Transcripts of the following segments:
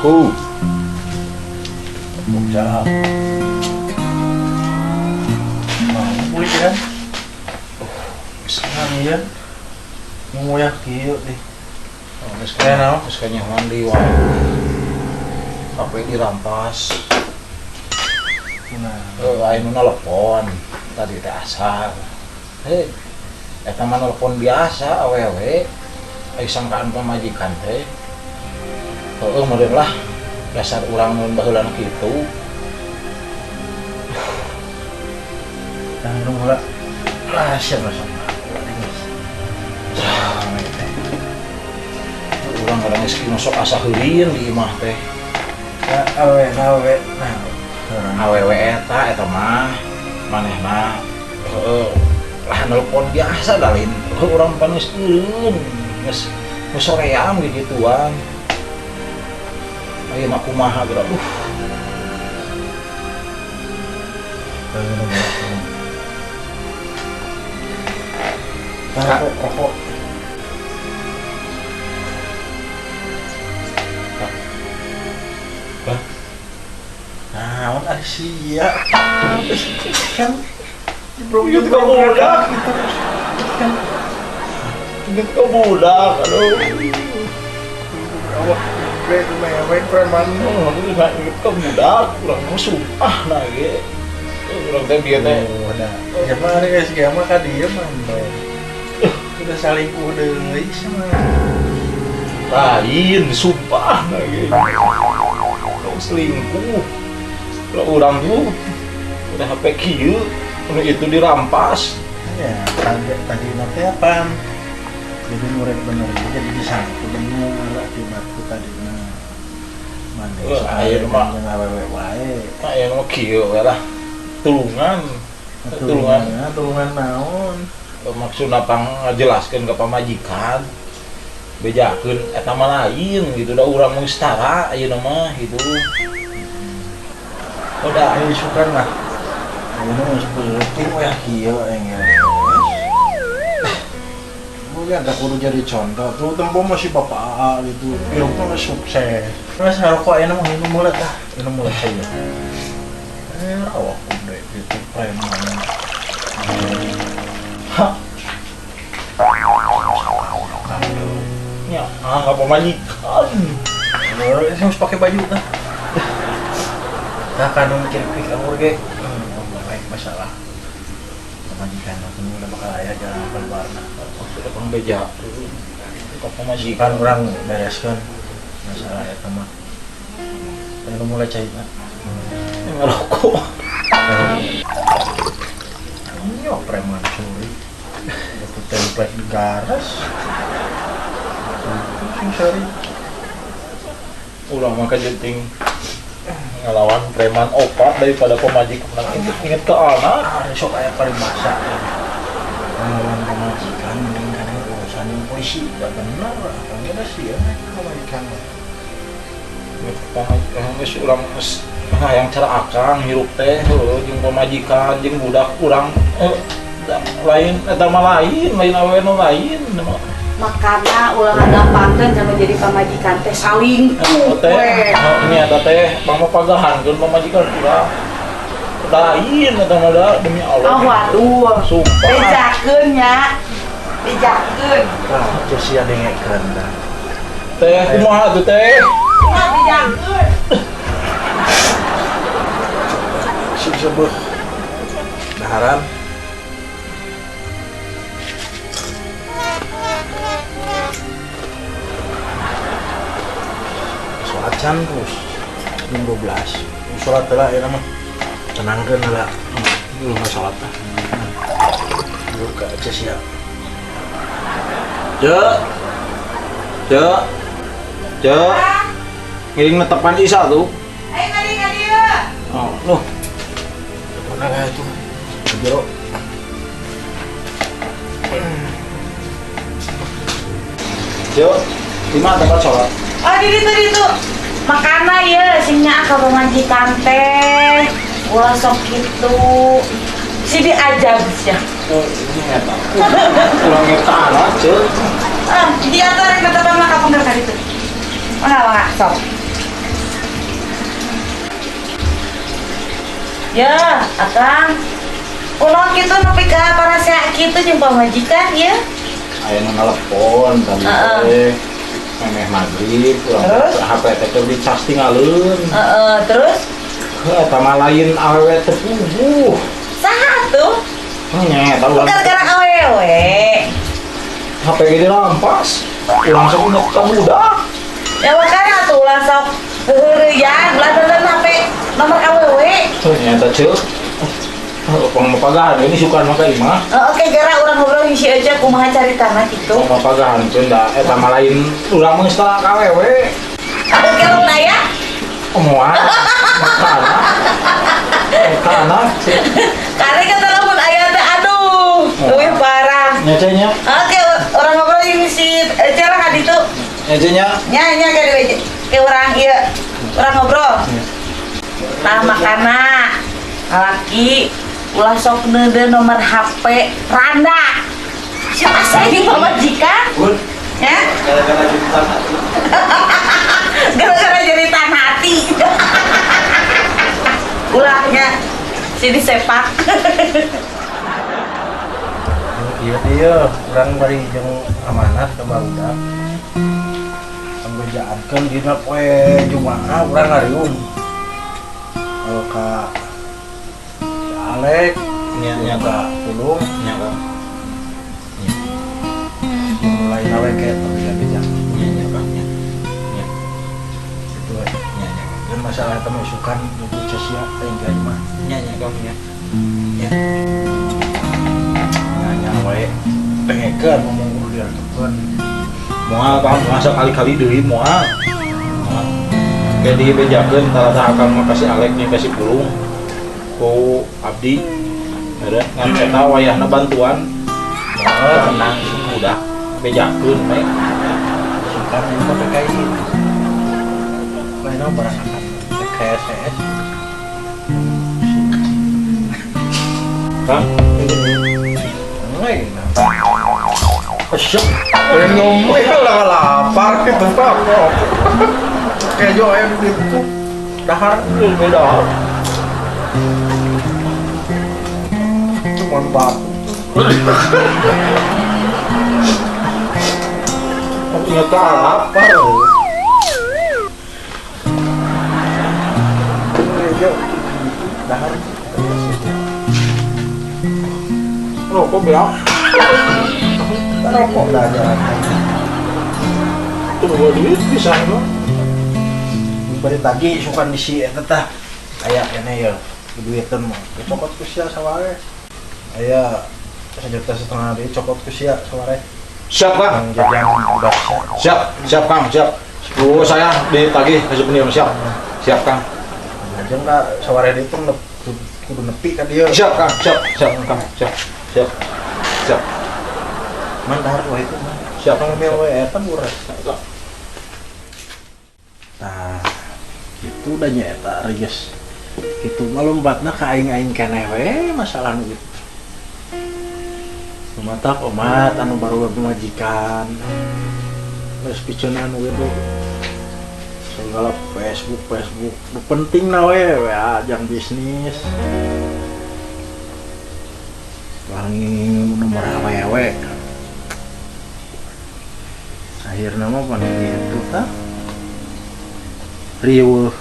Assalamualaikum. Waalaikumsalam. Mau kulit kan? Nah, iya. Nguyah kieu deh. Oh, geus Kayak naon? Geus kanyahoan deui wae. HP dirampas. Nah, Heuh, aya nu nelpon tadi teh asar. Hei, eta mah nelpon biasa awewe. Ai sangkaan pamajikan teh. Heueuh meureun lah. Dasar urang mun baheulana kitu. Nah, minum heula. Ah, siap lah sama. Urang kadang geus sok asa heurin di imah teh. Ya, awewe, awewe. Nah, Awewe eta eta mah manehna heueuh lah nelpon biasa da lain. Heuh urang pan geus eureun. Geus geus soream gituan. Ayeuna kumaha geura aduh. Minum heula. Nah, rokok, rokok. Hah? Naon ari sia? Kan Ingat ka budak gitu. Kan Ingat ka budak aduh. Awak mewek preman. Oh, nggak inget ka budak, urang mah sumpah nah ge. Urang teh bieu teh. Oh, udah. Ya mah ari geus kieu mah ka dieu mah. Udah salingkuh deui sama. Lain, sumpah nah ge. Urang selingkuh. Kalau urang tuh udah HP kieu, anu itu dirampas. Ya, tadi tadi nanti apa? Jadi murid bener jadi disangkut bener akibat ku tadi nah. Mande Wah, ayeuna mah. Jeung awewe wae. Nah, yang mah kieu we lah. Tulungan. Tulungan. Tulungan, tulungan naon? Maksudna pang ngajelaskeun ka pamajikan. Bejakeun eta mah lain gitu da urang mah setara ayeuna mah gitu. Udah, Ayo isukan lah. Ayeuna geus peuting we kieu enggeus. Lu kan tak kudu jadi contoh. Tuh tempo masih bapak AA gitu. Hirup mah sukses. Terus ngarokok ayeuna mah minum mulai lah. Minum mulai saya. Eh, rawak udah gitu preman. Hah, nya ah ka pamajikan. Ini harus pakai baju kan? Nah, kan mikir pik aku ge. Baik masalah. Pamajikan aku udah bakal aya jalan keluar nah. Maksudna pang beja ka pamajikan. Kan orang bereskan masalah eta mah. Pengen mulai cair nah. Ngerokok. Ini preman curi. Itu template di garas. Itu sing seri. Urang mah kajenting ngelawan preman opat daripada pamajikan inget inget ke anak. Ah, sok aya paribasa. Ngelawan pamajikan mending kana urusan yang polisi. Gak bener, akang ge sih ya pamajikan mah. Inget ke pamajikan geus urang geus hayang cara akang hirup teh heueuh jeung pamajikan jeung budak urang lain eta mah lain lain awewe nu lain mah. Makana ulah ngagampangkeun sama jadi pamajikan teh salingkuh teh we. Oh, ini ada teh pama pagahankeun pamajikan urang lain eta mah da demi Allah. Oh waduh. Sumpah. Bejakeun nya. Bejakeun. Tah, terus sia dengekeun dah. Teh kumaha tuh teh? Kumaha bejakeun? Sing sebeuh. Daharan. Sholat can terus jam 12. Sholat lah ya mah. Tenangkeun lah. Belum sholat lah. Buka aja siap. Cek. Cek. Cek. Ngiring netepan Isa tuh. Ayo kali ka dieu. Oh, loh. Mana kayak itu? Jero. Cek. Di mana tempat sholat? Oh, di ditu ditu. Makana ye sing nyaah ka pamajikan teh. Ulah sok kitu. Si diajab sia. Oh, ini eta. Urang eta anak, Cek. Ah, di atas rek netepan mah ka pengker ka ditu. Mana mangga sok. Ya, Akang. Kunaon kitu nepi ka parasea kitu jeung pamajikan ieu? Aya nu nelpon tadi teh. Memeh maghrib, urang Terus? HP teh teu dicas tinggalin. Heeh, terus Heuh, eta mah lain awewe teu puguh. Saha tuh? Nya eta urang Gara-gara awewe. HP ge dirampas. Urang sok inget ka budak. Ya makanya tuh ulah sok heureuyaan, ulah nonton HP nomor awewe. Heuh, nya eta ceuk. Pangmapagahan ini suka maka imah. Oke, gara urang ngobrol jeung si Eja kumaha caritana gitu. Pangmapagahan teh da eta mah lain urang mah geus tara ka awewe. Oke, lu naya. Moal. Makana. Makana. Karena kata lamun aya teh aduh, leuwih parah. Nya teh nya. Oke, urang ngobrol jeung si Eja lah ka ditu. Nya teh nya. Nya nya ke ke urang ieu. Urang ngobrol. Tah makana lalaki ulah sok neudeuh nomor HP randa. Si asa ini pamajikan? Bun, Ya, gara-gara jeritan hati. Gara-gara jeritan hati. Ulahnya sini sepak. Iya dia, urang bari jeung amanat ke barudak. Pangbejaankeun dina poe Jumaah urang ngariung. Kalau ka si Alek, Nya nya ka Pulung, nya Kang. Mulai nawe ke beja-beja. Nya nya Kang nya. Nya Gitu we. Nya nya. Dan masalah eta mah isukan nuju cesia teh ka imah. Nya nya Kang nya. Nya. Nanya wae pengekeun ngomong kudu diartokeun. Moal Kang, moal sakali-kali deui moal. Moal. Kayak dibejakeun tara tah akang mah kasih Alek nya kasih Pulung. Ku abdi. Ada ngan eta wayahna bantuan. Moal tenang udah bejakeun we. Isukan ini mah PKI. Lain mah barang akan PKSS. Kang, Lain. asyik. Pengen ngomong lah lapar gitu pak. Kejo ayam gitu. Dahar Beda. Cuman batu. Ingat ka Lapar. Kejo dahar. Rokok beak. Rokok dah jalan. Tuh bawa duit bisa lo. Bari tadi sukan di si eta tah. Aya keneh ya duitan mah. Cokot ku sia saware. Aya 1,5 juta deui cokot ku sia saware. Siap Kang. Yang jajan budak sia. Siap, siap Kang, siap. Oh, saya ditagih kasih pendiam siap. Siap Kang. Jeung ka saware dieu pun kudu nepi ka dieu. Siap Kang, siap, siap Kang, siap. Siap. Siap. Man dahar wae itu mah. Siap. Kalau mewe eta murah. Nah, itu udah nyata geus. Itu mah lompatna ka aing-aing keneh we masalah nu gitu. Lumatak omat anu baru pemajikan. Geus piceun anu gitu. Segala Facebook Facebook nu penting na we WA jang bisnis. Wangi nomor awewe. Akhirna mah pan gitu tah. Riweuh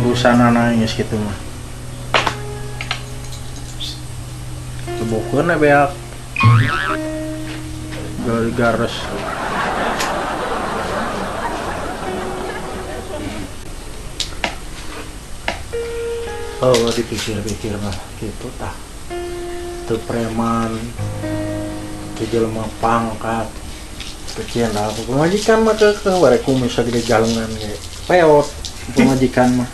urusan geus kitu mah. Tebokeun we beak. Garis. Oh, dipikir-pikir mah gitu tah. Teu preman, teu jelema pangkat, kecil lah. Pemajikan mah keukeuh bare kumis sagede jalengan ge. Peot pemajikan mah.